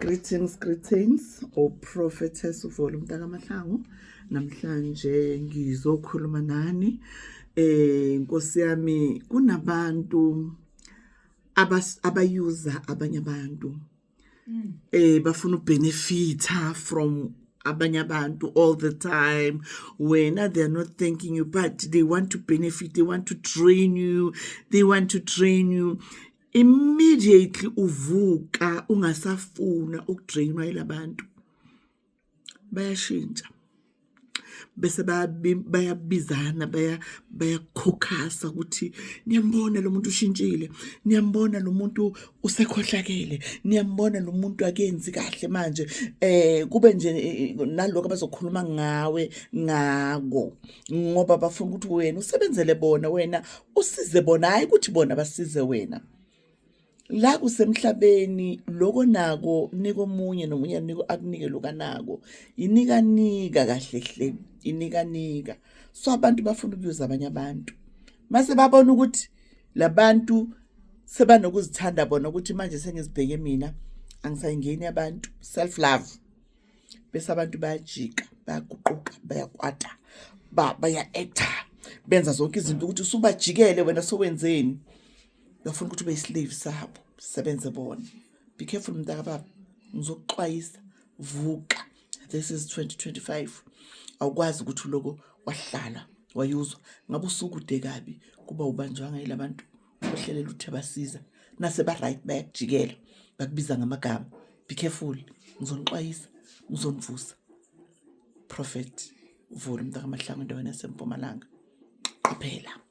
Greetings, greetings, o Prophetess uVolo mntakaMahlangu. Namhlanje ngizokhuluma nani. Nkosi yami, kunabantu abayuza abanye abantu. Bafuna ubenefita from abanye abantu all the time. Wena, they are not thanking you, but they want to benefit, they want to drain you, they want to drain you. Immediately uvuka ungasafuna ukudrainwa yilabantu, bayashintsha bese bayabizana, bayakhokhasa ukuthi niyambona lo muntu ushintshile, niyambona lo muntu usekhohlakele, niyambona lo muntu akenzi kahle manje. Kube nje nalokho abazokhuluma ngawe ngako, ngoba bafuna ukuthi wena usebenzele bona, wena usize bona, hayi ukuthi bona basize wena. La kusemhlabeni, loko nako nika omunye, nomunye niko akunike lokanako, inikanika kahle hle, inikanika. So abantu bafuna ukuyuza abanye abantu, mase babona ukuthi labantu sebanokuzithanda bona, ukuthi manje sengizibheke mina, angisayingeni abantu, self love. Bese abantu bayajika, bayaguquka, bayakwata, baya-acta, benza zonke izinto ukuthi usubajikele wena, sowenzeni. Bafuna ukuthi ube yislave sabo, sebenze bona. Be careful, mntakababa, ngizokuxwayisa. Vuka, this is 2025. Awukwazi ukuthi uloko wahlala wayuzwa ngabe usukude kabi, kuba ubanjwanga yilabantu ohlelela uthe basiza, nase ba-right bayakujikela, bakubiza ngamagama. Be careful, ngizonixwayisa, ngizonivusa. Prophet Vula mntakamahlangu, endaweni yasempumalanga. Qaphela.